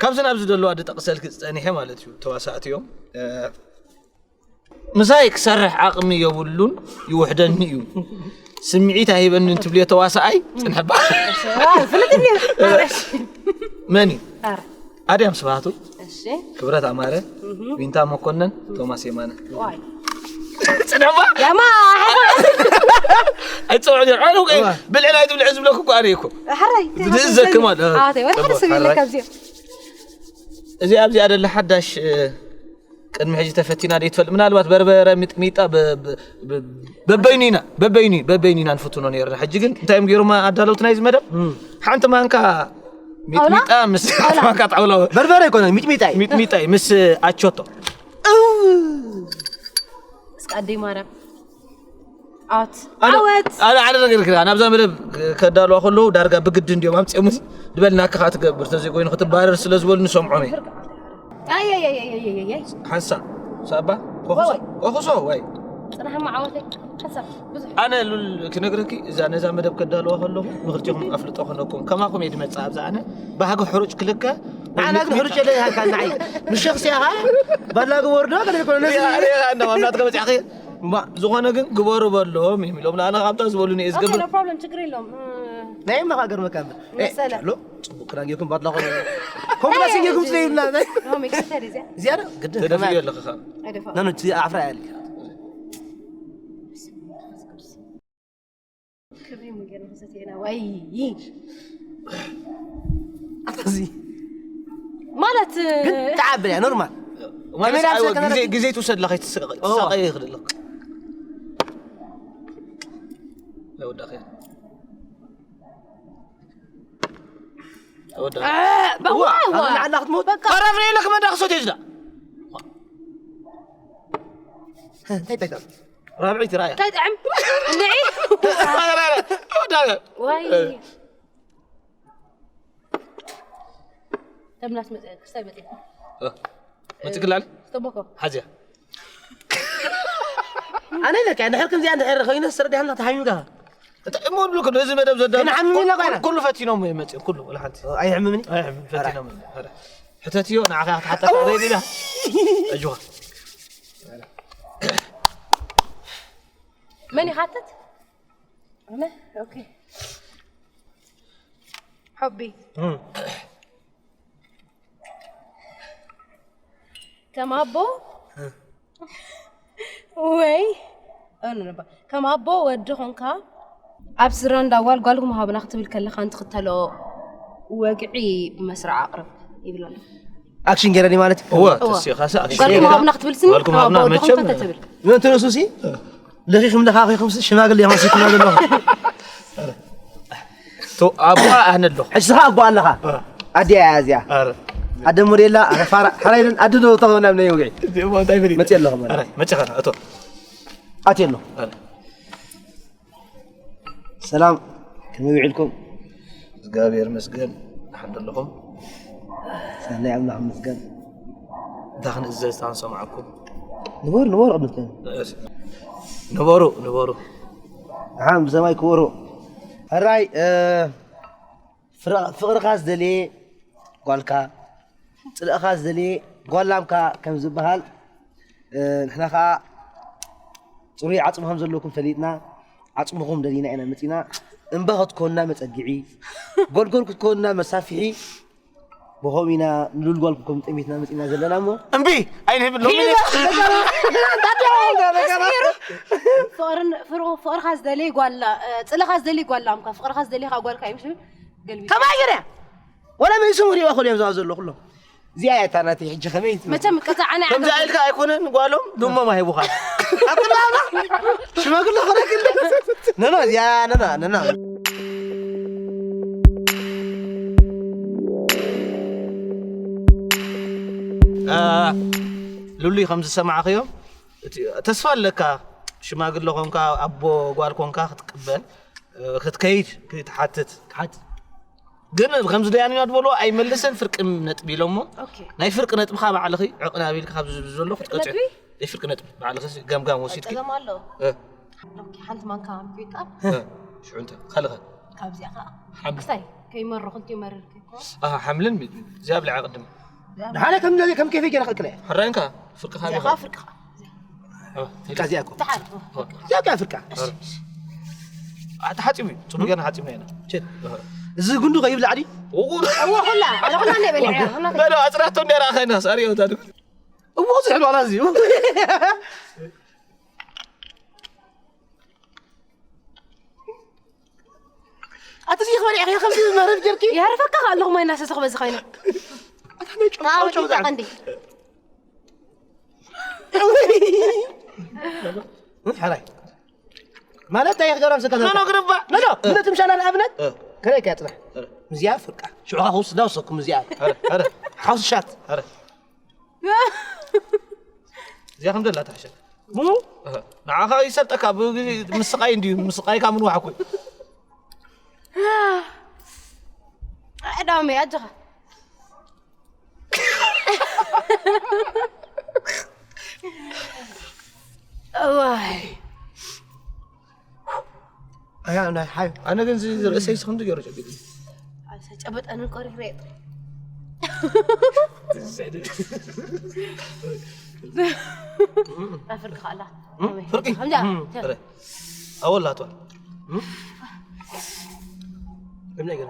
ኣብዚ ናብዚ ደለዋ ድጠቕሰልኪ ዝጸኒሐ ማለት እዩ። ተዋሳእቲ እዮም። እ፣ ምሳይ ክሰርሕ ዓቕሚ የብሉን፣ ይውሕደኒ እዩ። ስምዒት ኣይህበንን ትብልዮ ተዋሳኣይ ጽንሕባ። ፍልጥ እንዲዩ። መን እዩ? ኧረ፣ ኣድያም ስብሃቱ፣ እሺ። ክብረት ኣማረ፣ ዊንታ መኮነን፣ ቶማስ የማነ። ዋይ። ጽንሕባ ያማ ኣይጸውዕ ዲር ኣነ እኮ ብልዕ ናይ ትብልዕ ዝብለኩ እኮ ኣነ እኮ ሕራይ ብድእስ ዘክማል ኣተይ ወደ ሓደ ሰብ የለ ካብዚኦም። እዚ ኣብዚ ኣደለ ሓዳሽ እ፣ ቅድሚ ሕጂ ተፈቲና ደይ ትፈልጥ ምናልባት በርበረ ሚጥሚጣ በ- በ- በ- በበይኑ ኢና በበይኑ በበይኑ ኢና ንፍትኖ ነርና ሕጂ ግን እንታይ እዮም ገይሮም ኣዳለውቲ ናይዚ መደብ ሓንቲ ማንካ ሚጥሚጣ ምስ ሓንቲ ማንካ ጣውላ በርበረ ይኮነ ሚጥሚጣ እዩ። ሚጥሚጣ እዩ ምስ ኣቾቶ እስቃ ኣደይ ማርያም ኣት ኣነ- ዓወት ኣነ ሓደ ነገር ክዳ ናብዛ መደብ ከዳልዋ ከለዉ ዳርጋ ብግዲ እንዲዮም ኣምፅኦምስ ድበልናካ ከዓ ትገብር ተዘይኮይኑ ክትባረር ስለ ዝበሉ ንሰምዖም እየ ኣየየየየየየይ ሓንሳ ሳባ ኮክሶ ወይ ፅናሕማ ዓወተይ ሓሳብ ብዙሕ ኣነ ሉል ክነግረኪ እዛ ነዛ መደብ ከዳልዋ ከለኹ ንክልቲኹም ኣፍልጦ ከነኩም ከማኹም እየ ድመፅእ ኣብዛ ኣነ ባህጊ ሕሩጭ ክልከ ንዓና ግን ሕሩጭ የለ ይሃልካ ንዓይ ምሸኽ ሲያኻ ባላ ግበርዶ ገለ ይኮነ ነዚ እናምናት ከመፅእኺ እባ ዝኾነ ግን ግበሩ በሎም እዮም ኢሎም ንኣነ ካብታ ዝበሉኒ እየ ዝገብር ፕሮብለም ችግር የለውም ናይ መኻገር መካምር መሰለ ሎ ፅቡቅ ክዳን ጌርኩም ባድላ ኮነ ኮምፕላክስ ጌርኩም ስለይብላ ሜክስተር እዚያ እዚኣ ግድን ተደፊኡ ኣለኺ ከዓ ኣደፋ ነኖ እቲ ኣፍራ ያለ ክብሪ ሙጌር ንክሰተና ወይ ኣታዚ ማለት ግን ተዓብል እያ ኖርማል ማለት ከመይ ኣይወ- ዳብሰ ግዜ- ግዜ ትውሰድላ ከይትሳቀይ ይኽእል ኣለኩ ወዳኸ ወዳ በዋ ዓላ ክትሞት ቀረብ ኢለ ክመዳ ክሶት ይዝዳ እንታይ ጠይቃ ራብዒት ራያ እንታይ ጥዕም እንድዒ ወዳ ወይ ተምላስ መፀ ክስታይ መፀ መትክላል ዝተቦኮ ሓዚያ ኣነ ኢለካ እንድሕር ከምዚኣ እንድሕር ኮይነ ስረዲያና ተሃሚምካ እንታይ እሞ ብልኩ ነዚ መደብ ዘዳ ግን ሓሚምና ኮይና። ኩሉ ፈቲኖም እዮም መፅኦም ኩሉ ወላ ሓንቲ ኣይሕምምኒ ኣይሕም ፈቲኖም እዮም ኧረ። ሕተትዮ ንዓኻ ክትሓተካ ዘይብላ ኣጆኻ መን ይሓትት ኣነ ኦኬ ሓቢ ከም ኣቦ ወይ ኣነ ነባ ከም ኣቦ ወዲ ኾንካ ኣብ ስራ እንዳ ጓል ጓልኩም ሃብና ክትብል ከለካ እንትኽተሎ ወግዒ ብመስርዕ ኣቕርብ ይብል ኣሎ ኣክሽን ገረኒ ማለት እዩ እወ ተሲኻሲ ኣክሽን ጓልኩም ሃብና ክትብል ስኒ ጓልኩም ከም ሃብና ኣቦ ወዲ መቸም ኾንካ ተተብል ምእንትነሱ ሲ ለኺኹም ለኻኺኹም ሽማግሌ ኹም ሲኩና ዘለኹ ቶ ኣቦ ኣነ ኣለኹ ሕጂ ስኻ ኣቦ ኣለኻ ኣዲያ እያ እዚኣ ኣረ ኣደ ሞዴላ ኣረ ፋራ ሓራይ ኢለን ኣደ ዶ ተኸውና ምነ ይውግዒ እዚኦም እንታይ ፍሪ መፅእ ኣለኹ ማለት ኣረ መቸኻ እቶ ኣትየ ኣለኹ ኣረ ሰላም ከመይ ውዒልኩም እግዚኣብሔር መስገን ሓንደ ኣለኹም ሰናይ ኣምላኽ መስገን እንታይ ክንእዘዝ ታንሰማዕኩም ንበሩ ንበሩ ቅድምት ንበሩ ንበሩ ሓም ብሰማይ ክበሩ ሕራይ እ፣ ፍረ- ፍቕርኻ ዝደልየ ጓልካ ፅልእኻ ዝደልየ ጓላምካ ከም ዝበሃል እ፣ ንሕና ከዓ ፅሩይ ዓፅሚ ከም ዘለኩም ፈሊጥና ዓፅምኹም ደሊና ኢና መፂና እምባ ክትኮንና መፀግዒ ጎልጎል ክትኮንና መሳፍሒ ብኸም ኢና ንሉል ጓልኩም ከም ጠሚትና መፂና ዘለና እሞ እምቢ ኣይንህብሎም ፍቕርኻ ዝደለይ ጓላ ፅልኻ ዝደለይ ጓላ ምካ ፍቕርኻ ዝደለይ ካብ ጓልካ እዩ ገልቢ ከማይ ገርያ ወላ መሊሶም ክሪእዋ ክእሉ እዮም ዝዋ ዘሎ ኩሎም እዚኣ እያ እታ ናተይ ሕጂ ከመይ መቸም ቅፃዕ ኣነ ከምዚ ኢልካ ኣይኮነን ጓሎም ድሞም ኣይቡኻን ሽማግለ ክረክል ነኖ እዚኣ ነና ነና ሉሉይ ከም ዝሰማዕኽዮ ተስፋ ኣለካ ሽማግለ ኮንካ ኣቦ ጓል ኮንካ ክትቅበል ክትከይድ ክትሓትት ክትሓትት ግን ከምዚ ደያንና ዝበልዎ ኣይመልሰን ፍርቂ ነጥቢ ኢሎሞ ናይ ፍርቂ ነጥብኻ ባዕልኺ ዕቕን ኣቢልካ ካብዚ ዘሎ ክትቀፅዕ ናይ ፍርቂ ነጥቢ ባዕልኺ ገምጋም ወሲድኪ ጸገም ኣሎ እ፣ ኦኬ ሓንቲ ማንካ ኣምቢጣ እ፣ ሽዑ እንተ ካልኸ ካብዚኣ ከዓ ሓምሊ ክስታይ ከይመሮ ክልቲኡ መርር ከይኮ ኣሃ ሓምልን ሚጥሚጥ እዚኣ ብልዓ ቅድም ንሓደ ከም ነዚ ከም ኬፈይ ገይረ ክእክለ። ሕራይ እንካ፣ ፍርቅኻ እዚኣ ዲኻ? ከዓ ፍርቅኻ። ፍርቃ እዚኣ እኮ። ተሓር። እዚኣ እኮ እያ ፍርቃ። ተሓጺቡ እዩ። ጽቡቅ ገና ሓጺብና ኢና። ቸት። እዚ ጉንዱ ከይብላዕ ድዩ? እዎ እዎ ኩላ ኣለ ኩላ እንደ በሊዐ በሎ ኣጽራቶ እንደ ራኸና ሳሪዮ ታዱ። እዎ ዝሕል ዋላ እዚ። ኣቲ እዚ ክበልዕ ከምዚ መረብ ጌርኪ? የህርፈካ ከ ኣለኹ ማይ እናሰተኹ በዚ ኮይነ ኣታ ናይ ጨው ጨው ጨው ዛዕቢ። ቀንዲ ሕራይ ማለት እንታይ ክገብራ ምስካ ኖ ኖ ግርባ ኖ ኖ ነቲ ምሻላ ንኣብነት ከመይ ከያ ጽናሕ እዚኣ ፍርቃ ሽዑኻ ክውስዳ ወሰኩም እዚኣ ኧረ ኧረ ሓውስ ሻት ኧረ እዚኣ ከም ደላ ተሕሸ ንዓኻ ይሰልጠካ ብግዜ ምስቃይ እንድዩ ምስቃይካ ምንዋሕ እኮ እዩ ዕዳሚ ኣጆኻ እዋይ ኣያ ናይ ሓይ ኣነ ግን እዚ ርእሰይ ስክምቲ ገይሩ ጨቢጥ ኣይተጨበጠንን ቆሪረ ኣፍርካ ኣላ ፍርቂ ኣወላቷል እምላይ ገና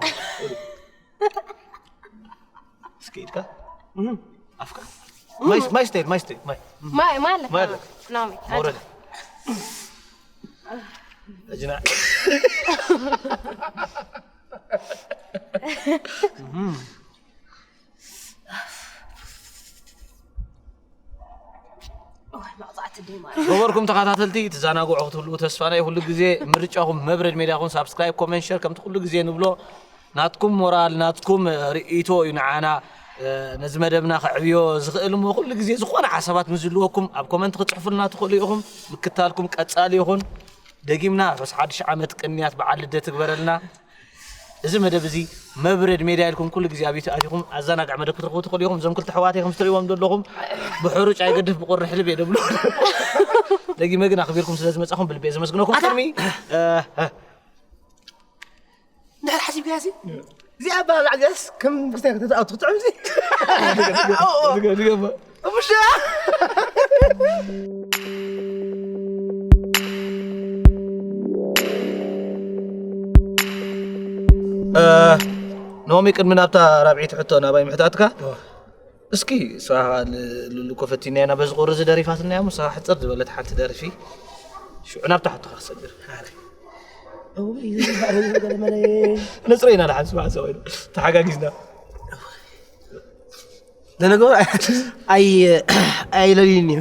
እስኪ ኢድካ ኣፍካ ማይ ማይ ስቴል ማይ ስቴል ማይ ማይ ማለት ማይ ኣለካ ናሚ መውረድ እጅና መቕፃዕቲ ደይ ማለት ነበርኩም ተኸታተልቲ ትዘናግዑ ክትህልዉ ተስፋ ናይ ኩሉ ግዜ ምርጫኹም መብረድ ሜድያ ኹም ሳብስክራይብ ኮመንት ሸር ከምቲ ኩሉ ግዜ ንብሎ ናትኩም ሞራል ናትኩም ርእይቶ እዩ ንዓና ነዚ መደብና ከዕብዮ ዝኽእል እሞ ኩሉ ግዜ ዝኾነ ሓሳባት ምስ ዝህልወኩም ኣብ ኮመንት ክፅሕፉልና ትኽእሉ ኢኹም ምክታልኩም ቀፃሊ ይኹን ደጊምና ርሑስ ሓድሽ ዓመት ቅንያት በዓል ልደት ትግበረልና እዚ መደብ እዚ መብረድ ሜድያ ኢልኩም ኩሉ ግዜ ኣብ ዩቱብ ኣቲኹም ኣዘናግዕ መደብ ክትረኽቡ ትኽእሉ ኢኹም እዞም ክልተ ኣሕዋተይ ከም ትሪእዎም ዘለኹም ብሕሩጭ ኣይገድፍ ብቁሪ ሕልብ እየ ደብሉ ደጊመ ግን ኣኽቢርኩም ስለ ዝመጻኹም ብልቢ እየ ዘመስግነኩም ቅድሚ እንድሕር ሓሲብካያ ሲ እዚኣ ኣበላልዓ እዚኣስ ከም ብስታይ ከተትኣቱ ክትጥዕም ሲ ድገማ እሙሽ ኖሚ ቅድሚ ናብታ ራብዒት ሕቶ ናባይ ምሕታትካ እስኪ ንስኻ ልሉ እኮ ፈቲናያ ኢና በዚ ቁሪ እዚ ደሪፋትና እያ ንስኻ ሕፅር ዝበለት ሓንቲ ደርፊ ሽዑ ናብታ ሕቶኻ ክሰግር ነፅረ ኢና ንሓንስ ማዕሰ ኮይኑ ተሓጋጊዝና ለነገሩ ኣይ ኣይለልዩን እዩ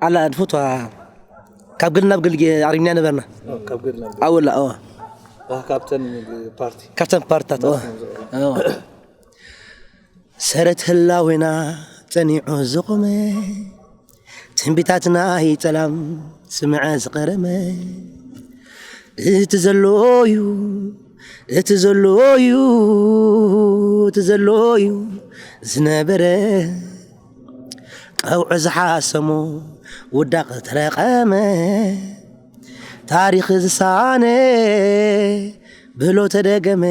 ኣላ ንፈትዋ ካብ ግል ናብ ግል ኣቕሪብና ነበርና ካብ ግድና ኣወላ እዋ ካብተን ፓርቲ ካብተን ፓርትታት እዋ እዋ ሰረት ህላዌና ጸኒዑ ዝቖመ ትንቢታት ናይ ጸላም ስምዐ ዝቐረመ እቲ ዘሎ እዩ እቲ ዘሎ እዩ እቲ ዘሎ እዩ ዝነበረ ቀውዒ ዝሓሰሞ ውዳቕ ተረቐመ ታሪኽ ዝሳነ ብሎ ተደገመ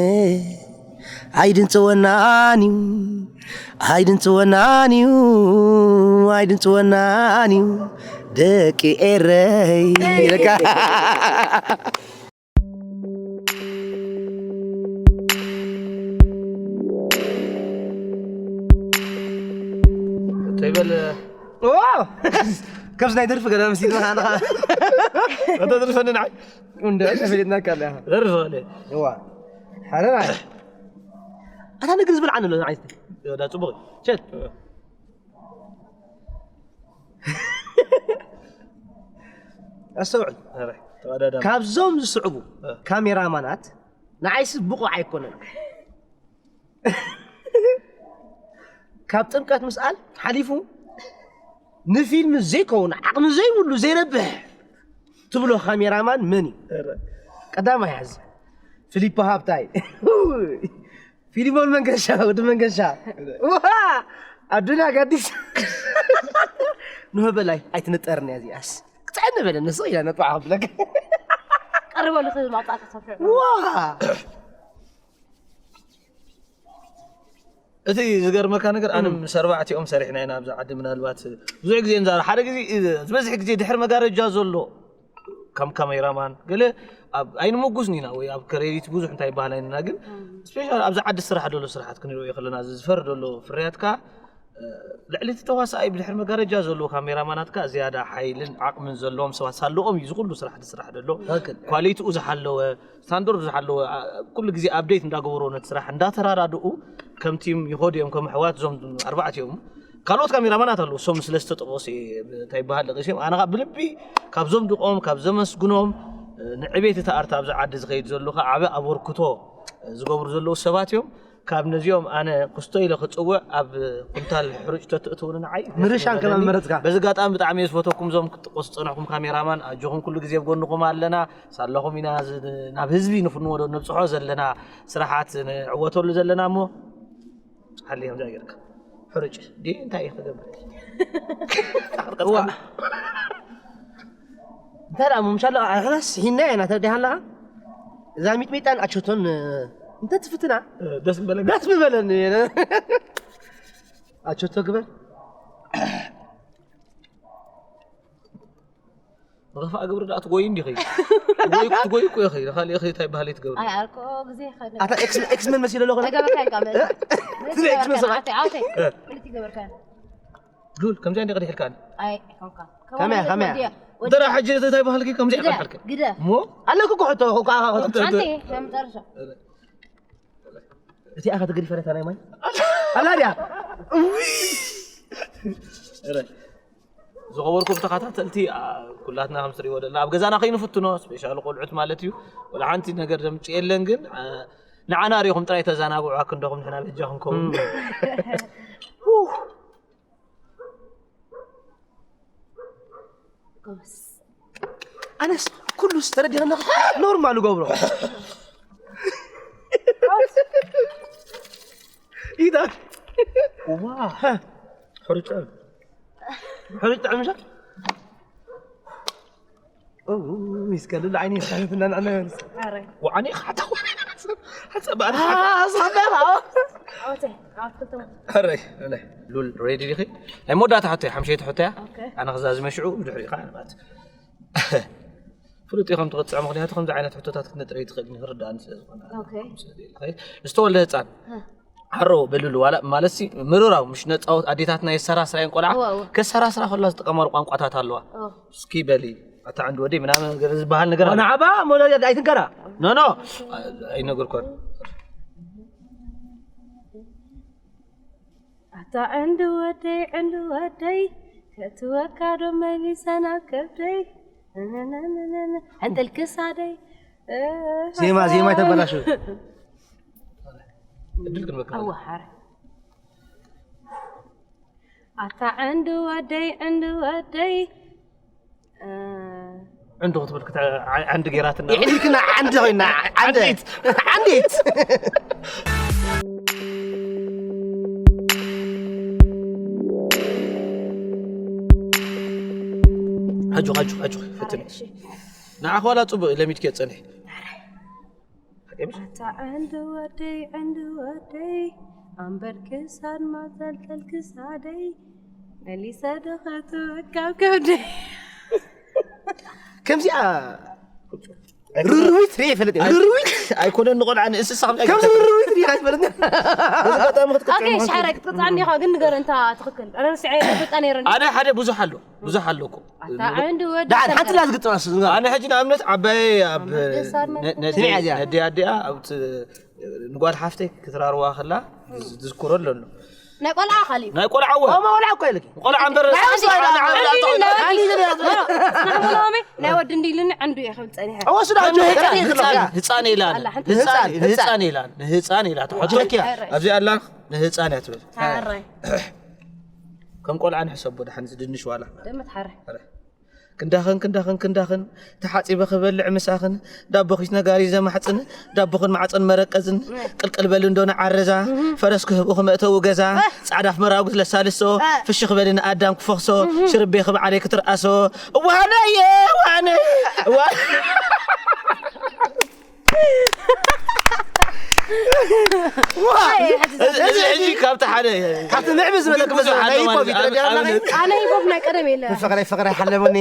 ኣይድንፅወናን እዩ ኣይድንፅወናን እዩ ኣይድንፅወናን እዩ ደቂ ኤረይ ይለካ ተይበል ከምዚ ናይ ደርፊ ገለ መሲልካ ንኻ ኣታ ደርፈኒ ንዓይ እንደ ተፈሊጥናካ ኣለኻ ደርፈ እዋ ሓደ ናይ ኣታ ነገር ዝበልዓኒ ኣሎ ንዓይ ወዳ ጽቡቕ እዩ። ቸት ኣስተውዕል ተቐዳዳሚ ካብዞም ዝስዕቡ ካሜራማናት ንዓይሲ ብቑዕ ኣይኮነን ካብ ጥምቀት ምስኣል ሓሊፉ ንፊልም ዘይከውን ዓቕሚ ዘይብሉ ዘይረብሕ ትብሎ ካሜራማን መን እዩ ቀዳማይ ሓዚ ፊሊፖ ሃብታይ ፊሊሞን መንገሻ ወዲ መንገሻ ዋ ኣዱና ጋዲስ ንሆ በላይ ኣይትንጠርኒ እዚኣስ ክፅዕኒ በለ ንስቕ ኢላ ነጥባዕ ክብለክ ቀሪበሉ እቲ ማውጣት ተሰፍሑ። ዋ እቲ ዝገርመካ ነገር ኣነ ምስ ኣርባዕቲኦም ሰሪሕና ኢና ኣብዚ ዓዲ። ምናልባት ብዙሕ ግዜ ንዛረብ ሓደ ግዜ ዝበዝሕ ግዜ ድሕሪ መጋረጃ ዘሎ ከም ካሜራማን ገለ ኣብ ኣይንመጉስን ኢና ወይ ኣብ ክሬዲት ብዙሕ እንታይ ይበሃል ኣይንና፣ ግን ስፔሻል ኣብዚ ዓዲ ስራሕ ደሎ ስራሓት ክንሪኦ ከለና እዚ ዝፈር ደሎ ፍርያትካ ልዕሊ እቲ ተዋሳኣይ ብድሕሪ መጋረጃ ዘለዉ ካሜራማናትካ ዝያዳ ሓይልን ዓቕምን ዘለዎም ሰባት ሳለኦም እዩ ዝኩሉ ስራሕ ዝስራሕ ደሎ። ኳሊቲኡ ዝሓለወ ስታንዳርዱ ዝሓለወ ኩሉ ግዜ ኣፕዴት እንዳገበሩ ነቲ ስራሕ እንዳተራዳድኡ ከም ቲም ይኸዱ እዮም፣ ከም ኣሕዋት እዞም ኣርባዕቲኦም። ካልኦት ካሜራማናት ኣለዉ፣ እሶም ስለ ዝተጠቐሱ እንታይ ይበሃል ደቂሶም። ኣነ ብልቢ ካብ ዘምድቖም ካብ ዘመስግኖም ንዕቤት እቲ ኣርት ኣብዚ ዓዲ ዝኸይድ ዘሎ ከዓ ዓበ ኣበርክቶ ዝገብሩ ዘለዉ ሰባት እዮም። ካብ ነዚኦም ኣነ ክስቶ ኢለ ክፅውዕ ኣብ ኩንታል ሕሩጭ ተትእትውኒ ንዓይ ምርሻን ከማን መረፅካ። በዚ ኣጋጣሚ ብጣዕሚ እየ ዝፈተኩም እዞም ክትጠቀሱ ዝፀናሕኩም ካሜራማን ኣጆኹም ኩሉ ግዜ ኣብ ጎንኹም ኣለና። ሳላኹም ኢና ናብ ህዝቢ ንፍንዎ ነብፅሖ ዘለና ስራሓት ንዕወተሉ ዘለና እሞ ሓሊ ከምዛ ጌርካ ሕሩጭ ዲ እንታይ እዩ ክገብር እንታይ ደኣ ምሻሎ ኣሕላስ ሂና ኢና ተዲሃላ እዛ ሚጥሚጣን ኣቾቶን እንተ ትፍትና ደስ በለ ደስ ምበለኒ ኣቾቶ ግበር ንኸፋ ግብሪ ደኣ ትጎይ እንዲኺ ትጎይ ትጎይ እኮ ኢኺ ንኻሊእ ኢኺ እንታይ ባህሊ ትገብሪ ኣይ ኣርኮ ግዜ ይኸደ ኣታ ኤክስመን መሲለ ኣለኹ ተገበርካ ይቃመ ትሪ ኤክስመን ሰብኣይ ኣውተ ክልቲ ገበርካ ዱል ከምዚኣ እንዲ ቀዲሕልካኒ ኣይ ኮንካ ከመይ ከመይ ደራ ሕጂ እንታይ ባህልኪ ከምዚኣ ቀዲሕልካ ግደ እሞ ኣለኩ እኮ ሕቶ እኮ ሓንቲ መጨረሻ እቲኣ ከተግሪፈ ነታ ናይ ማይ ኣላ ድያ ዝኸበርኩም ተኸታተልቲ ኩላትና ከም ትሪእዎ ዘለና ኣብ ገዛና ከይንፍትኖ ስፔሻሊ ቆልዑት ማለት እዩ። ወላ ሓንቲ ነገር ዘምፅእ የለን ግን ንዓና ሪኹም ጥራይ ተዘናግዑ ኣክንደኹም ንሕና በጃ ክንከውን ኣነስ ኩሉስ ተረዲኸና ኖርማል ገብሮ ኢዳ ዋ ሕሩጭ ሕሩጭ ጥዕምሻ ይስከልል ዓይኒ ይስከልልና ንዕና ይወንስ ወዓኒ ሓታ ሓጸባ ኣረይ ሉል ሬዲ ዲኺ ናይ መወዳእታ ሕቶ ሓምሸይቲ ሕቶ እያ ኣነ ክዛዝመ ሽዑ ብድሕሪኻ ማለት ፍሉጥ ኢኸም ትቕፅዕ ምክንያቱ ከምዚ ዓይነት ሕቶታት ክትነጥረይ ትኽእል ክርዳእኒ ስለ ዝኾነ ዝተወልደ ህፃን ዓሮ በልሉ ዋላ ማለት ሲ ምርራው ምሽ ነፃወት ኣዴታትና የሰራስራ እየን ቆልዓ ከሰራስራ ከላ ዝጥቀማሉ ቋንቋታት ኣለዋ እስኪ በሊ ኣታ ዓንዲ ወደይ ምናምን ዝበሃል ነገር ኣለ ንዓባ ሞሎ ኣይትንከራ ኖ ኖ ኣይነገርኳን ኣታ ዕንዲ ወደይ ዕንዲ ወደይ ከእትወካ ዶ መሊሰ ናብ ከብደይ ሕንጥል ክሳደይ ዜማ ዜማ ተበላሹ እድል ክንበካ ኣዋሓረ ኣታ ዕንዲ ወደይ ዕንዲ ወደይ ዕንዲ ክትብል ዓንዲ ጌራትና ይዕልክና ዓንዲ ኮይና ዓንዲት ዓንዲት ሕጁ ሕጁ ሕጁ ፍትኒ ንዓኽ ዋላ ፅቡቅ ለሚድክዮ ፀንሒ ኣታ ዕንዲ ወደይ ዕንዲ ወደይ ኣንበር ክሳድ ማዘልተል ክሳደይ መሊሰ ደኸቱ ካብ ከብደይ ከምዚኣ ርርዊት ርየ ይፈልጥ እየ ርርዊት ኣይኮነን ንቆልዓ ንእንስሳ ከምዚ ርርዊት ርየ ይፈልጥ ኣጋጣሚ ክትቅጥዕ ኦኬ ሻረ ክትቅጥዓኒ ኢኻ ግን ንገር እንታ ትኽክል ኣነ ስዐ ፍልጣ ነይረ ኣነ ሓደ ብዙሕ ኣሎ ብዙሕ ኣሎ እኮ ኣታ ዕንዲ ወዲ ዳሓን ሓንቲ ላ ዝግጥማ ሱ ዝጋ ኣነ ሕጂ ንኣብነት ዓባየ ኣብ ኣንበሳ ነዲ ኣዲኣ ኣብቲ ንጓል ሓፍተይ ክትራርዋ ከላ ዝዝክሮ ኣለሎ ናይ ቆልዓ ካሊ ናይ ቆልዓ ወ ኦማ ወላ እኮ ኢልክ ቆልዓ እምበር ናይ ወዲ እንዲልኒ ዕንዱ እየ ክብል ፀኒሐ ወሱ ዳ ህፃን ኢላ ኣላ ሓንቲ ህፃን ኢላ ንህፃን ኢላ ትሕጅረኪያ ኣብዚ ኣላ ንህፃን እያ ትብል ሓራይ ከም ቆልዓ ንሕሰቦ ድሓን ድንሽ ዋላ ደመት ሓራይ ክንዳኽን ክንዳኽን ክንዳኽን ተሓፂበ ክበልዕ ምሳኽን ዳቦኺስ ነጋሪ ዘማሕፅን ዳቦኽን ማዕፀን መረቀዝን ቅልቅል በል እንዶ ንዓረዛ ፈረስ ክህብኡ ክመእተው ገዛ ፃዕዳ ኣፍመራጉት ለሳልሶ ፍሽኽ በል ንኣዳም ክፈኽሶ ሽርቤ ክብዓለይ ክትርኣሶ እዋነየ እዋነ እዚ ሕጂ ካብቲ ሓደ ካብቲ ምዕብስ ዝበለክ ብዙሕ መዘና ኣሎ ናይ ማለት ፖቪ እዩ። ተረዲኣ ኣብ- ኣለኻ? ኣብ- ኣነ ሂቦብ ናይ ቀደም የለ። ፍቕረይ ፍቕረይ ሓለሙኒ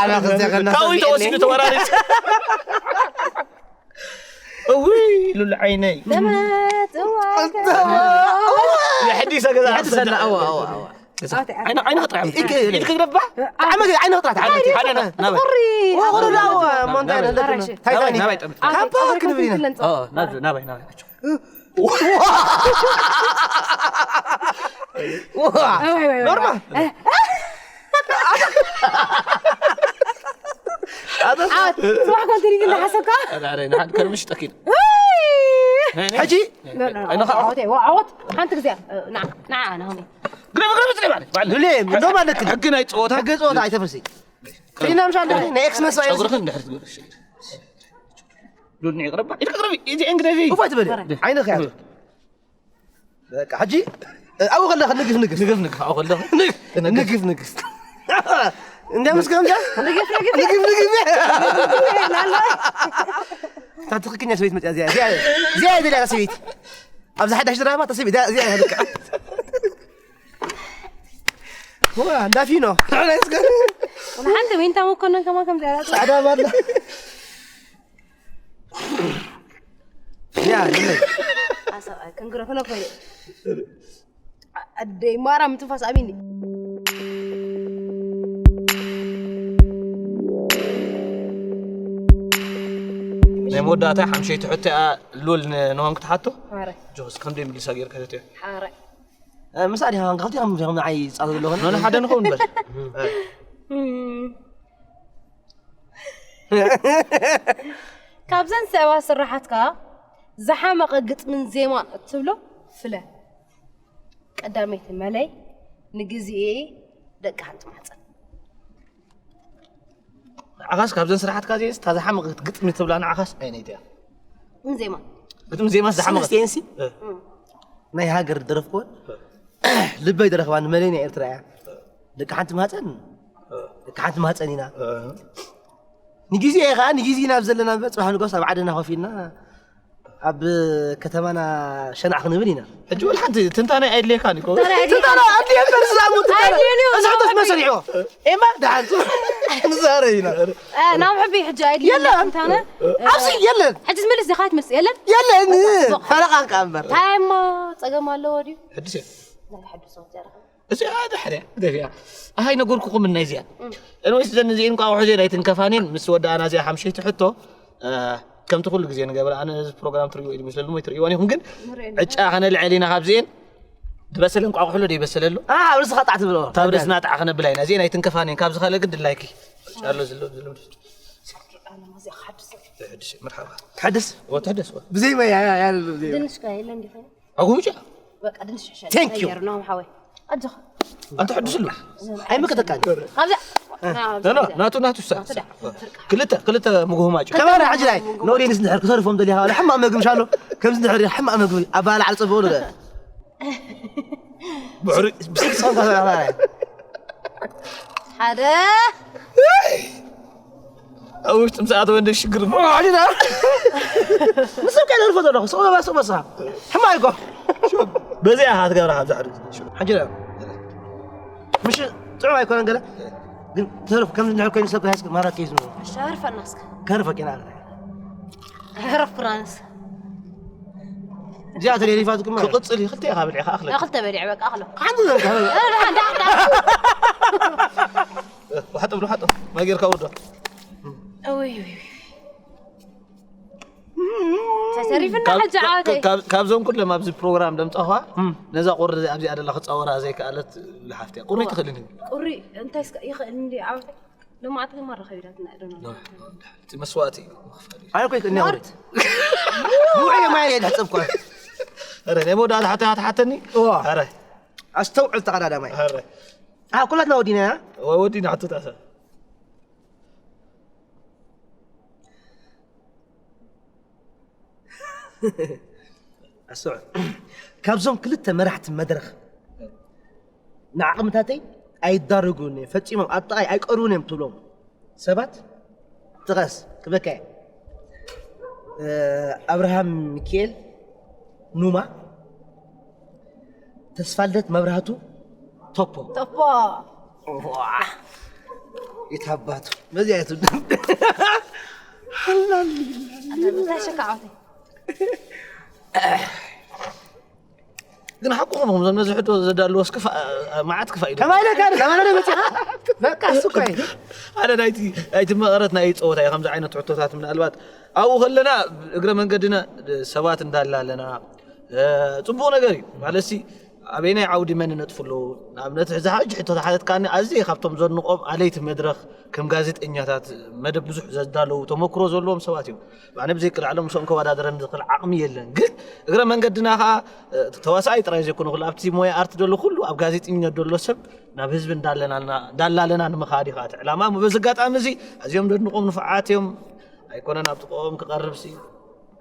ኣላ ክዘገና ካብኡ ተወሲዱ ተወራሪድ። እውይ ሉል ዓይነይ። ደመት እዋ የሕዲሰ ገዛ የሕዲሰ ገዛ። እዋ እዋ እዋ። ዓይነ ዓይነ ክጥራሕ ኢክ- ኢክ- ኢክ ክግረባ። ዓመት ዓይነ ክጥራሕ ዓመት ሓደ ና ናበይ ቁሪ ቁሪ ዳዋ ሞንታይና ናበይ ናበይ ጠምት ካፓ ክንብል ኢና። ናበይ ናበይ ናበይ ኖርማል። ጽባሕ ኮንትሪት እንዳሓሰብካ። ከርምሽ ጠኪል ሕጂ ዓወት ሓንቲ ግዜ ንዓ ንዓ ናሆሚ ግረብ ግረብ ጽሪ ማለት ባል ሉሌ እንደውም ኣለክን ሕጊ ናይ ጸወታ ሕጊ ጸወታ ኣይተፍርሲ ክሊና ምሻ ኣለኪ ናይ ኤክስ መስዋይ ጸጉርኽን ድሕር ትገብር ዱድኒ ይቕረባ ኢድካ ቅረቢ እዚ እንግደፊ እኳ ትበል ዓይንኺ ያዝ በቃ ሕጂ ኣብኡ ከለኺ ንግፍ ንግፍ ንግፍ ንግፍ ኣብኡ ከለኺ ንግፍ ንግፍ እንዲያ ምስ ከምዛ ንግፍ ንግፍ ንግፍ ንግፍ እታ ትኽክኛ ሰበይት መፅያ እዚኣ እዚኣ እዚኣ እያ ደልያ ሰበይቲ ኣብዚ ሓዳሽ ድራማ ተሰበይት እዚኣ እያ ልክዓ ዋ እንዳፊኖ ንሓንቲ ዊንታ መኮነን ከማ ከምዚኣ ፃዕዳ ባላ ያ ንመን ኣሰብኣይ ክንግረፈሎ ኮይነ ኣደይ ማራ ምትንፋስ ኣቢኒ ናይ መወዳእታ ሓምሸይቲ ሕቶ እያ ሉል ንሆም ክትሓቶ ጆስ ከምደይ ምልሳ ጌርካ ተትዮ ሓረ ምሳሌ ሃዋን ካልቲ ከም ከም ዓይ ጻሉ ለሆነ ሓደ ንኸውን በል ካብዘን ሰባት ስራሓትካ ዝሓመቐ ግጥምን ዜማን እትብሎ ፍለ ቀዳመይቲ መለይ ንግዜኤ ደቂ ሓንቲ ማሕፀን ንዓኻስ ካብዘን ስራሓትካ እዚአስ እታ ዝሓመቐት ግጥሚ ትብላ ንዓኻስ ኣየነይቲ እያ? ግጥሚ ዜማ። ግጥሚ ዜማስ ዝሓመቐት? ስቴንሲ ናይ ሃገር ዝደረፍክወን ልበይ ደረኽባ ንመለይ ናይ ኤርትራ እያ ደቂ ሓንቲ ማህፀን ደቂ ሓንቲ ማህፀን ኢና ንግዜ ከዓ ንግዜ ናብ ዘለና እምበር ፅባሕ ንጎስ ኣብ ዓድና ኮፍ ኢልና ኣብ ከተማና ሸናዕ ክንብል ኢና። ሕጂ ወላ ሓንቲ ትንታነ ኣየድልየካን እዩ። ትንታነ ኣድልየ እምበር ዝዛሙ ትንታነ። ኣየድልየን እዩ። እዚ ሕቶስ መን ሰሪሕዎ? ኤማ ደሓን ንዛረብ ኢና። ናብ ሕቢ ሕጂ ኣየድልየን የለን። ትንታነ። ኣብዚ የለን። ሕጂ ዝመልስ ዲኻ ትመልስ የለን? የለን። ፈረቓ እንካ እምበር። እንታይ እሞ ጸገም ኣለዎ ድዩ? ሕድስ እየ። ናይ ሕድሶ ዘረኻ። እዚኣ ድሕሪያ ደፊኣ ኣሃይ ነገርኩኹም እና እዚኣ እንወይስ ዘን እዚኤን ቋቑሑ እዚኤን ኣይትንከፋኔን ምስ ወዳኣና እዚኣ ሓምሸይቲ ሕቶ ከምቲ ኩሉ ግዜ ንገብረ ኣነ እዚ ፕሮግራም ትርእይዎ ኢሉ መስለሉ ወይ ትርእይዋን ኢኹም ግን ዕጫ ከነልዕል ኢና ካብዚኤን ዝበሰለ እንቋቑሑ ዶ ይበሰለ ኣሎ ኣብ ርስኻ ጣዕ ትብሎ ካብ ርስና ጣዕ ከነብላ ኢና እዚኤን ኣይትንከፋኔን ካብዚ ካልእ ግን ድላይኪ ኣሎ ዝሎ ዝሎ ትሕድስ ብዘይ መያ ድንሽ ኣጉምጫ Thank you. ኣንተ ሕዱስሉ ኣይምክተካኒ ናቱ ናቱ ክልተ ክልተ ምጉህማጭ ተባረ ሓጂ ናይ ኖዴንስ እንድሕር ክሰርፎም ደሊኻ ሕማቕ መግቢ ሻሎ ከምዚ እንድሕር ሕማቕ መግቢ ኣባላዕ ዝፀበሉ ብሕሪ ብስልሳንካ ሓደ ኣብ ውሽጢ ምስ ኣተወ እንደ ሽግር ሞዓዲና ንስብ ከይደርፎ ዘለኹ ስቕ በባ ስቕ በስኻ ሕማቕ እኮ በዚኣ ኢኻ ትገብራ ካብዛ ሕሪ ሓንጅራ ምሽ ጥዑም ኣይኮነን ገለ ግን ተርፍ ከም ዝንሕር ኮይኑ ሰብ ሃይስክ ማራ ከይዝኑ ሻርፈና እስከ ከርፈ ኬና ረፍ ፍራንስ እዚኣ ተሌሊፋትኩም ክቕፅል እዩ ክልተ ኢኻ ብልዒኻ ኣኽለ ክልተ በሊዐ በቃ ኣኽለ ሓንቲ ዘንካ ውሓጥ ብሉ ሓጥ ማይ ጌርካ ወዶ ተሪፍና ሕጂ ዓወተይ ካብዞም ኩሎም ኣብዚ ፕሮግራም ደምፃኹዋ ነዛ ቁሪ ኣብዚኣ ደላ ክፃወራ ዘይከኣለት ዝሓፍትያ ቁሪ ትኽእልን እዩ ቁሪ እንታይ ይኽእል እንዲ ዓወተይ ሎማዓንቲ ከማ ረኸቢዳትና ዶና እቲ መስዋእቲ እዩ መኽፈል እዩ ኣነ ኮይ እኒያ ወረት ውዑይ ማይ እየ ዝሕፀብኳ ረ ናይ መወዳእታ ሓታ ትሓተኒ ረ ኣስተውዕል ተቐዳዳማይ ኩላትና ወዲና ኢና ወዲና ሕቶታሰ ኣስዑ ካብዞም ክልተ መራሕቲ መድረኽ ንዓቕምታተይ ኣይዳረጉን እዮም ፈፂሞም ኣብ ጥቓይ ኣይቀርቡን እዮም ትብሎም ሰባት ጥቀስ ክበካ ኣብርሃም ሚካኤል ኑማ ተስፋልደት መብራህቱ ቶፖ። ቶፖ የታባቱ በዚያ የቱ ተሸካዖተይ ግን ሓቁኹም ኹም ዘም ነዚ ሕቶ ዘዳልዎ እስከ መዓት ክፋ ኢሉ ከማይ ለካ ከማይ ለካ መጽኻ በቃ እሱ እኮ እዩ። ሓደ ናይቲ ናይቲ መቐረት ናይ ፀወታ እዩ ከምዚ ዓይነት ሕቶታት ምናልባት ኣብኡ ከለና እግረ መንገድና ሰባት እንዳላ ኣለና። ጽቡቕ ነገር እዩ ማለት ሲ ኣበይናይ ዓውዲ መን ነጥፉ ኣለዉ? ንኣብነት ሕዚ ሓጂ ሕቶ ዝሓተትካኒ ኣዝየ ካብቶም ዘድንቖም ኣለይቲ መድረኽ ከም ጋዜጠኛታት መደብ ብዙሕ ዘዳለዉ ተመክሮ ዘለዎም ሰባት እዮም። ኣነ ብዘይ ቅልዓሎም ምስኦም ከወዳደረኒ ዝኽእል ዓቕሚ የለን። ግን እግረ መንገድና ከዓ ተዋሳኣይ ጥራይ ዘይኮነ ኩሉ ኣብቲ ሞያ ኣርት ዘሎ ኩሉ ኣብ ጋዜጠኝነት ዘሎ ሰብ ናብ ህዝቢ እንዳለናልና እንዳላለና ንምኻድ እዩ ከዓ እቲ ዕላማ። እሞ በዚ ኣጋጣሚ እዚ ኣዝዮም ደድንቖም ንፉዓት እዮም። ኣይኮነን ኣብ ጥቕኦም ክቐርብ ሲ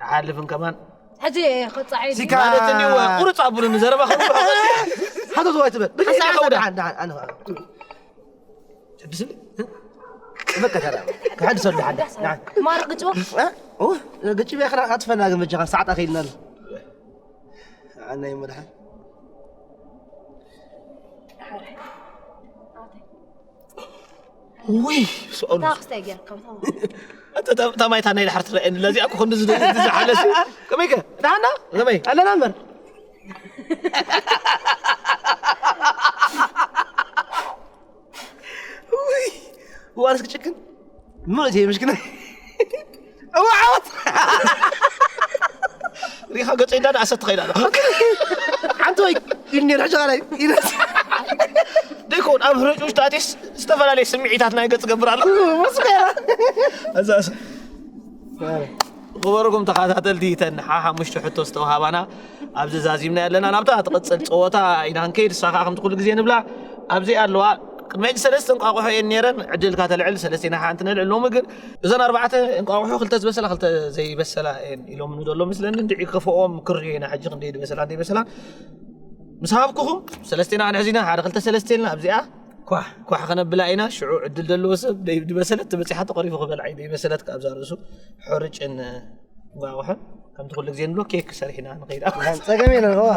ኣይሓልፍን ከማን ሕጂ ክጻዒ ሲካ ማለት እንዲሁ ቁርጽ ኣብሉኒ ዘረባ ከብሎ ሓቶ ዝዋይ ትበል ብልሕ ሓሳብ ከውዳ ሓንዳ ኣነ ትብስል በቃ ተራ ከሓዲ ሰሉ ሓንዳ ማር ግጭ እ ግጭ ቢያ ክና ኣጥፈና ግን በጃኻ ሰዓት ኣኺልና ኣሎ ኣነ ይመድሓ ውይ ስኦል ታክስታይ ጌርካ እታ ማይታ ናይ ድሓር ትረአየኒ ለዚኣ እኮ ክንዲ ዝሓለሲ ከመይ ከ ዳና ከመይ ኣለና እምበር ውይ ዋንስ ክጭክን ምእት ምሽክና እዋ ዓወት ሪኻ ገጸይ እንዳነኣሰት ትኸይድ ኣላ ሓንቲ ወይ ኢልኒ ሕጂ ኻላይ ኢነስ ደይኮን ኣብ ህረጭ ውሽጣቴስ ዝተፈላለየ ስምዒታት ናይ ገጽ ገብር ኣሎ መስከራ እዛ ክበርኩም ተኸታተልቲ ተንሓ ሓሙሽተ ሕቶ ዝተውሃባና ኣብዚ ዛዚምና ያለና ናብታ ትቕፅል ፀወታ ኢና ክንከይድ እሳ ከዓ ከምቲ ኩሉ ግዜ ንብላ ኣብዚ ኣለዋ ቅድሚ ሕጂ ሰለስተ እንቋቑሖ እየን ነይረን ዕድልካ ተልዕል ሰለስቴና ሓንቲ ነልዕል ሎሚ ግን እዘን ኣርባዕተ እንቋቑሖ ክልተ ዝበሰላ ክልተ ዘይበሰላ እየን ኢሎም ንደሎ ምስለኒ እንድዒ ክኸፍኦም ክርእዮ ኢና ሕጂ ክንደይ ዝበሰላ ዘይበሰላ ምስ ሃብኩኹም ሰለስቴና ክንሕዝ ኢና ሓደ ክልተ ሰለስተ ኢልና ኣብዚኣ ኳሕ ኳሕ ከነብላ ኢና ሽዑ ዕድል ዘለዎ ሰብ ዝበሰለት ትበፂሓ ተቐሪፉ ክበልዓ እዩ ዘይበሰለት ካብዛ ርእሱ ሕርጭን እንቋቑሖን ከምቲ ኩሉ ግዜ ንብሎ ኬክ ሰሪሕና ንኸይድ ኣብ ጸገም የለን ኸዋ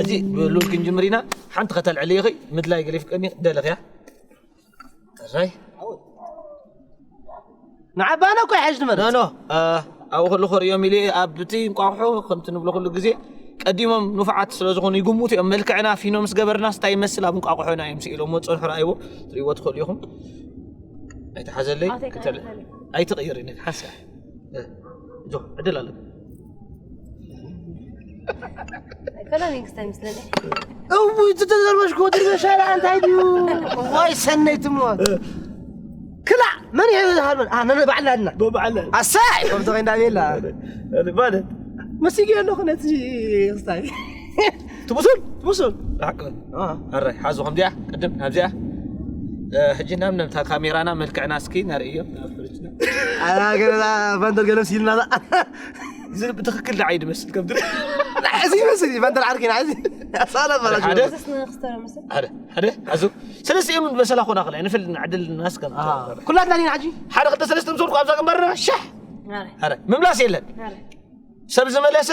እዚ ብሉል ክንጅምር ኢና ሓንቲ ከተልዕል ኢኺ ምድላይ ገሊፍቀኒ ደለኽያ ራይ ንዓባና እኮ ይሓይሽ ንመርጽ ኖ ኖ ኣብኡ ከለኹ ርእዮም ኢለ ኣብቲ እንቋቑሖ ከምቲ ንብሎ ኩሉ ግዜ ቀዲሞም ንፉዓት ስለ ዝኾኑ ይግምቱ እዮም። መልክዕና ፊኖ ምስ ገበርናስ እንታይ ይመስል ኣብ እንቋቑሖና እዮም ስኢሎሞ ዝጸንሑ ረኣይዎ ትርእይዎ ትኽእሉ ኢኹም። ኣይትሓዘለይ ኣይትቕይር ኢነ ሓንሳ እዞ ዕድል ኣለኩም። ፈላሚንግስ ኣይመስለኒ እውይ ዝተዘርበሽኮ ድርበሻ ላ እንታይ ድዩ ዋይ ሰነይ ትሞ ክላዕ መን ይሄ ዝሃልመን ኣነ ባዕላልና በባዕለ ኣሳይ ከምቶ ከይንዳ ቤላ ማለት መሲገ ኣለኹ ነቲ ክስታይ ትብሱል ትብሱል ሓቅ ኣረ ሓዙ ከምዚኣ ቅድም ናብዚኣ ሕጂ ናብ ነምታ ካሜራና መልክዕና እስኪ ነርእዮ ናብ ሕርጭና ኣራ ገዛ ባንደር ገለምስ ኢልና ብትኽክል ንዓይ ድመስል ከም ትርኢ እዚ ይመስል እዩ ባንደር ዓርኪ ንዓይ ሳላ ባላ ሓደ ሓደ ሓደ ሓዙ ሰለስተ እዮም በሰላ ኮና ክላ ንፍል ንዕድል ናስከም ኩላትና ዲና ሕጂ ሓደ ክልተ ሰለስተ ምስ ወድኩ ኣብዛ ግንባርና ሻሕ ምምላስ የለን ሰብ ዝመለሰ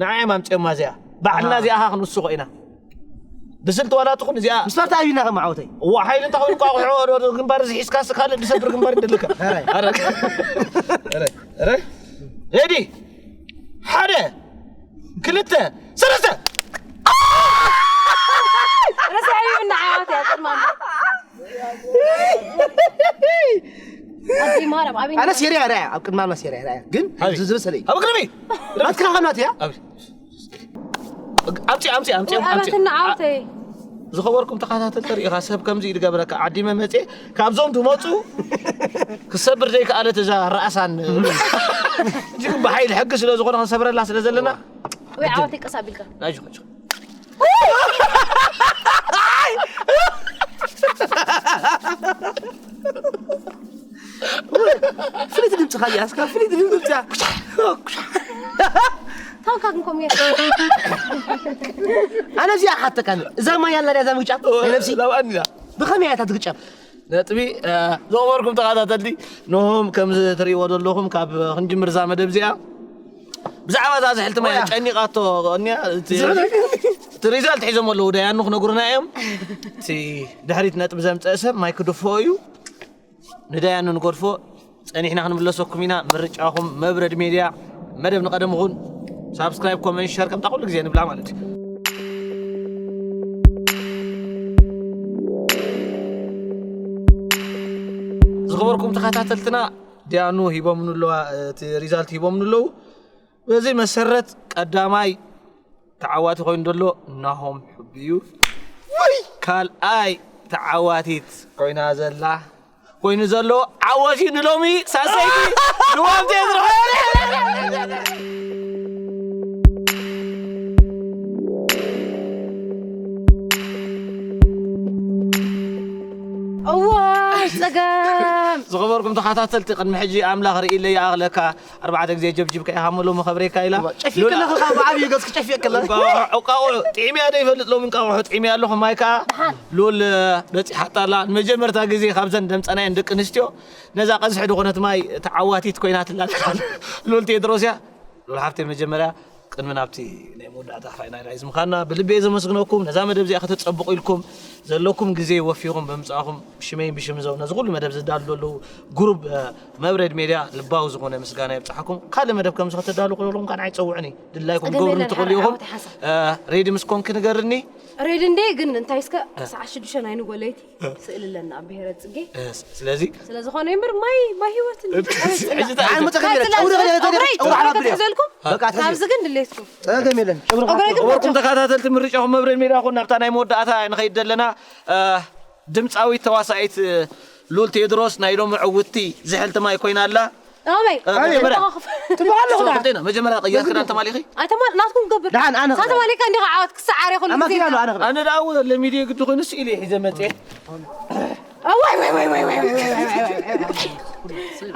ንዓይ ማምፅኦም ማዚያ ባዕልና እዚኣ ካ ክንውስኾ ኢና ብስልቲ ዋላ ትኹን እዚኣ ምስፋርታ ኣቢና ከም ዓወተይ እዋ ሓይሊ እንተ ኮይኑ ቋቑሖ ግንባር እዚ ሒዝካ ካልእ ዝሰብር ግንባር ይደልካ ሬዲ ሓደ ክልተ ሰለስተ ረሳዒ ብና ዓወት እያ ቅድማ ኣዚ ማርያም ኣበይ ኣነ ሴሪያ ራያ ኣብ ቅድማ ኣላ ሴሪያ ራያ ግን እዚ ዝበሰለ እዩ ኣብ ቅድሚ ናትካ ከናት እያ ኣምፂ ኣምፂ ኣምፂ ኣምፂ ኣበትና ዓወተይ ዝኸበርኩም ተኸታተልቲ ርኢኻ ሰብ ከምዚ እዩ ዝገብረካ ዓዲመ መፅእ ካብዞም ዝመፁ ክሰብር ዘይከኣለት እዛ ራእሳን እዚኹም ብሓይሊ ሕጊ ስለ ዝኾነ ክንሰብረላ ስለ ዘለና ወይ ዓወተይ ቀስ ኣቢልካ ናይዚ ፍልይቲ ድምፂ ካልእ ኣስካ ፍልይቲ ድምፂ ታንካ ግን ከምኡ ኣነ እዚኣ ሓተካ እዛ ማይ ኣላ እዛ ምግጫ ነብሲ ብኸመይ እያ እታ ትግጫ ነጥቢ። ዝኸበርኩም ተኸታተልቲ፣ ንሆም ከምዚ ትርእይዎ ዘለኹም ካብ ክንጅምር እዛ መደብ እዚኣ ብዛዕባ እዛ ዝሕልቲ ማይ ጨኒቓቶ እኒያ። እቲ ሪዛልት ሒዞም ኣለዉ፣ ደያኑ ክነግሩና እዮም። እቲ ድሕሪት ነጥቢ ዘምፀአ ሰብ ማይ ክድፍኦ እዩ። ንደያኑ ንገድፎ፣ ጸኒሕና ክንምለሰኩም ኢና። ምርጫኹም መብረድ ሜድያ። መደብ ንቐደም ይኹን። ሳብስክራይብ፣ ኮመንት፣ ሸር ከምታ ኩሉ ግዜ ንብላ ማለት እዩ። ዝኸበርኩም ተኸታተልትና፣ ዲያኑ ሂቦምኑ ኣለዋ፣ እቲ ሪዛልት ሂቦምኑ ኣለዉ። በዚ መሰረት ቀዳማይ ተዓዋቲ ኮይኑ ዘሎ ናሆም ሕቢ እዩ። ካልኣይ ተዓዋቲት ኮይና ዘላ ኮይኑ ዘሎ ዓወት እዩ ንሎሚ ሳሰይቲ ልዋም ቴድሮስ። እዋይ ጸገም። ዝኸበርኩም ተኸታተልቲ፣ ቅድሚ ሕጂ ኣምላኽ ርእይለይ ይኣኽለካ፣ ኣርባዕተ ግዜ ጀብጂብካ ኢኻ እሞ ሎሚ ከብሬካ ኢላ። ጨፊ ከለኻ ካብ ዓብዩ ገጽ ክጨፊ ከለኻ። እንቋቑሖ፣ እንቋቑሖ ጥዒመያ ዶ ይፈልጥ? ሎሚ እንቋቑሖ ጥዒመያ ኣለኹ። ማይ ከኣ ሉል በጺሓታ ኣላ። ንመጀመርታ ግዜ ካብዘን ደምጸናየን ደቂ ኣንስትዮ ነዛ ቀዝሒ ዝኾነት ማይ ተዓዋቲት ኮይናትላ። ሉል ቴድሮስ እያ። ሉል ሓፍተይ መጀመርያ ቅድሚ ናብቲ ናይ መወዳእታ ክፋይ ናይ ራይዝ ምዃንና ብልቢ እየ ዘመስግነኩም። ነዛ መደብ እዚኣ ከተጸብቑ ኢልኩም ዘለኩም ግዜ ወፊኹም ብምጻእኹም ብሽመይን ብሽም ዘው ነዚ ኩሉ መደብ ዘዳሉ ዘለዉ ግሩብ እ፣ መብረድ ሜድያ ልባዊ ዝኾነ ምስጋና የብጽሓኩም። ካልእ መደብ ከምዚ ከተዳሉ ከለኹም ካን ኣይጸውዕኒ ድላይኩም ጸገም ገብሩ የለን፣ ትኽእሉ ኢኹም። ሓወተይ ሓሳብ። እ፣ ሬዲ ምስ ኮንክ ንገርኒ። ሬድ እንዴ ግን እንታይ እስከ ሰዓት ሽዱሽተ ናይ ንጎ ለይቲ ስእሊ ኣለና ኣብ ብሔረ ጽጌ። እ፣ ስ- ስለዚ ስለ ዝኾነ እምበር ማይ ማይ ህይወት እንዴ። ሕጂ እንታይ እዩ? ዓንሙ ተኸቢረ፣ ጨውሪ ኸለ፣ ጨውሪ ኸለ፣ ጨውሪ ኸለ። ዘልኩም በቃ፣ ትሕዚ። ካብዚ ግን ድሌትኩም ጸገም የለን። ጨውሪ ኸለ። ጸጉረይ ግን ክቡርኩም ተኸታተልቲ ምርጫኹም መብረድ ሜድያ ኹን ናብታ ናይ መወዳእታ ንኸይድ ዘለና እ፣ ድምፃዊት ተዋሳኢት ሉል ቴድሮስ ናይ ሎሚ ዕውትቲ ዝሕልቲ ማይ ኮይና ኣላ። ኣበይ? እ፣ ኣበይ? መጀመርያ ተዋኽፍ። ትበሃል ኣለኹ ሰው ደሓን። ክልቴና፣ መጀመርያ ቅያር ክዳን ተማሊኺ? ኣይተማ ናትኩም ገብር። ደሓን፣ ኣነ ክገብር። ሳተማሊካ እንዲኻ ዓወት ክሰዓር ይኹን ኣማኪ ግዜ ኣሎ፣ ኣነ ክገብር። ኣነ ደኣ ለሚድዮ ግዲ ኮይኑ ስኢለ ሒዘ መፅየ። ኣዋይ፣ ዋይ፣ ዋይ፣ ዋይ፣ ዋይ፣ ዋይ፣ ዋይ፣ ዋይ፣ ዋይ።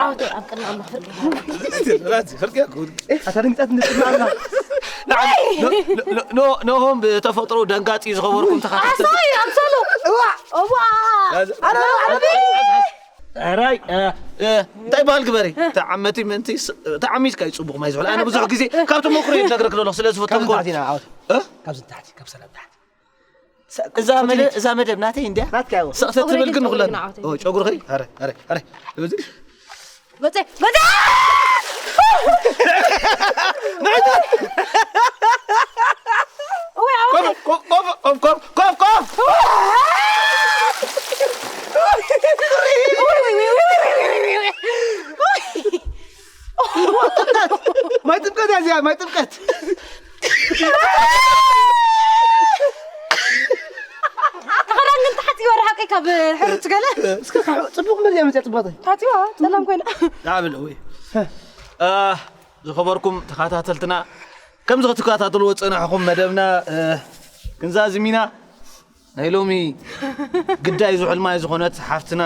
ዓወት ኣብ ቅድሚ ኣምላኽ ፍርቂ። ፍርቂ፣ ፍርቂ፣ ፍርቂ። ኣታ ድምፀት ንፅና ኣላ። ንዓም-፣ ኖ-፣ ኖ-፣ ኖ-፣ ኖሆም ብተፈጥሮ ደንጋፂ ዝኸበርኩም ተኸታተልቲ። ኣሳይ፣ ኣምሰሉ። እዋ። እዋ። ኣነ ኣነ ኣነ ኣራይ፣ እ፣ እ፣ እንታይ በሃል ግበሪ? ተዓመቲ ምእንቲ ስ-፣ ተዓሚትካ እዩ ጽቡቕ ማይ ዝሑል። ኣነ ብዙሕ ግዜ ካብ ተመክሮ እየ ዝነግረክ ዘለኹ ስለ ዝፈተንኮ። ካብዚ ንታሕቲ ኢና ዓወት። እ? ካብዚ ንታሕቲ፣ ካብ ሰላም ታሕቲ። እዛ መደ-፣ እዛ መደብ ናተይ እንድያ? ናትካ እያ። ስቕ ተትብል ግን ንኹለን። ኦ፣ ጨጉርኺ? ኣረ፣ ኣረ፣ ኣረ። እዚ በጸ-፣ በጸ-፣ ወይ፣ ኣውሪ። ኮፍ፣ ኮፍ፣ ኮፍ፣ ኮፍ፣ ኮፍ፣ ኮፍ። ወይ፣ ወይ፣ ወይ። ማይ ጥምቀት እያ እዚኣ፣ ማይ ጥምቀት። ክዳን ግን ተሓፂዋ ዶ ሓቀይ ካብ ሕሩት ገለ? እስከ ካብ ፅቡቕ መዚኣ መፅኣ ፅቡቕ። ተሓፂዋ፣ ፀላም ኮይና። ዳብል ወይ። እ፣ ዝኸበርኩም ተኸታተልትና፣ ከምዚ ክትከታተልዎ ዝፀናሕኹም መደብና፣ እ፣ ክንዛዝም ኢና። ናይ ሎሚ ግዳይ ዝሑል ማይ ዝኾነት ሓፍትና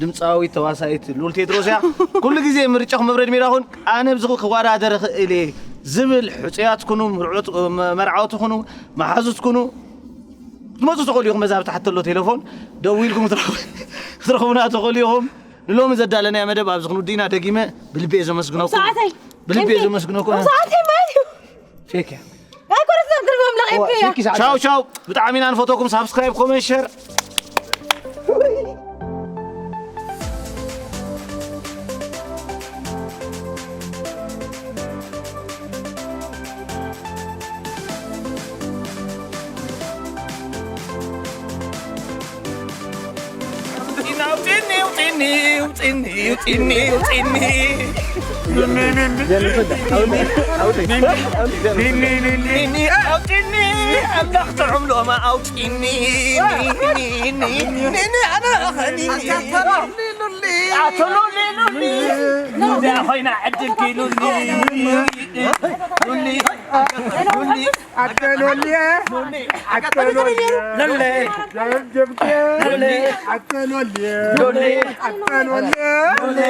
ድምፃዊት ተዋሳኢት ሉል ቴድሮስ እያ። ኩሉ ግዜ ምርጫኹም መብረድ ሜዳ ኹን፣ ኣነ ብዚ ክወዳደር እኽእል እየ ዝብል ሕፁያት ኩኑ፣ ምርዑት፣ መ-፣ መርዓውቲ ኩኑ፣ መሓዙት ኩኑ፣ ክትመፁ ትኽእሉ ኢኹም። በዛ ኣብ ታሕቲ ኣሎ ቴሌፎን ደዊልኩም ክትረኽቡ-፣ ክትረኽቡና ትኽእሉ ኢኹም። ንሎሚ ዘዳለናዮ መደብ ኣብዚ ክንውድእ ኢና። ደጊመ ብልቢ እየ ዘመስግነኩም። ሰዓተይ። ብልቢ እየ ዘመስግነኩም። ሰዓተይ ማለት እዩ። ፌክ እያ። ኣይኮነትን፣ ኣብ ቅድሚ ኣምላኽ እየ። ቻው ቻው። ብጣዕሚ ኢና ንፈትወኩም። ሳብስክራይብ፣ ኮመንት፣ ሸር። ኣውጢኒ፣ ኣምላኽ ጥዑም ሎማ ኣውጢኒ። ዳ ኮይና ዕድልኪ ሉሊ፣ ሉሊ፣ ሉሊ፣ ኣተ ሎሊ፣ ኣተ ሎሊ፣ ሉሊ፣ ጀብጀብኪ፣ ሉሊ፣ ኣተ ሎሊ፣ ሉሊ፣ ኣተ ሎሊ፣ ሉሊ፣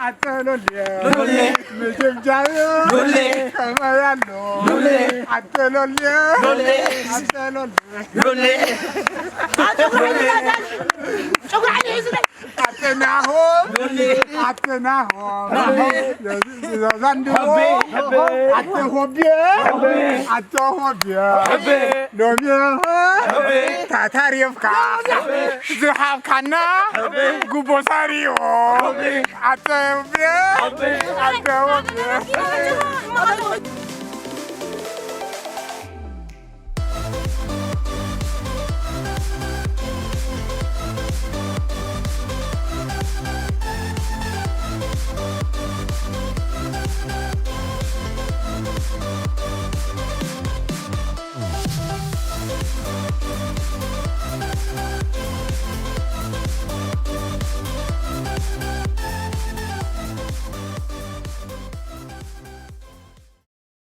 ኣተ ሎሊ፣ ሉሊ፣ ምጅብጃብ፣ ሉሊ፣ ከመይ ኣሎ፣ ሉሊ፣ ኣተ ሎሊ፣ ሉሊ፣ ኣተ ሎሊ፣ ሉሊ፣ ሉሊ፣ ኣተ ናሆም፣ ኣተ ናሆም፣ ዛንድሮ፣ ኣተ ሆቤ፣ ኣተ ሆቤ፣ ሎሚ ታታሪፍካ፣ ዝሃብካና ጉቦ ሳሪዎ፣ ኣተ ሆቤ፣ ኣተ ሆቤ።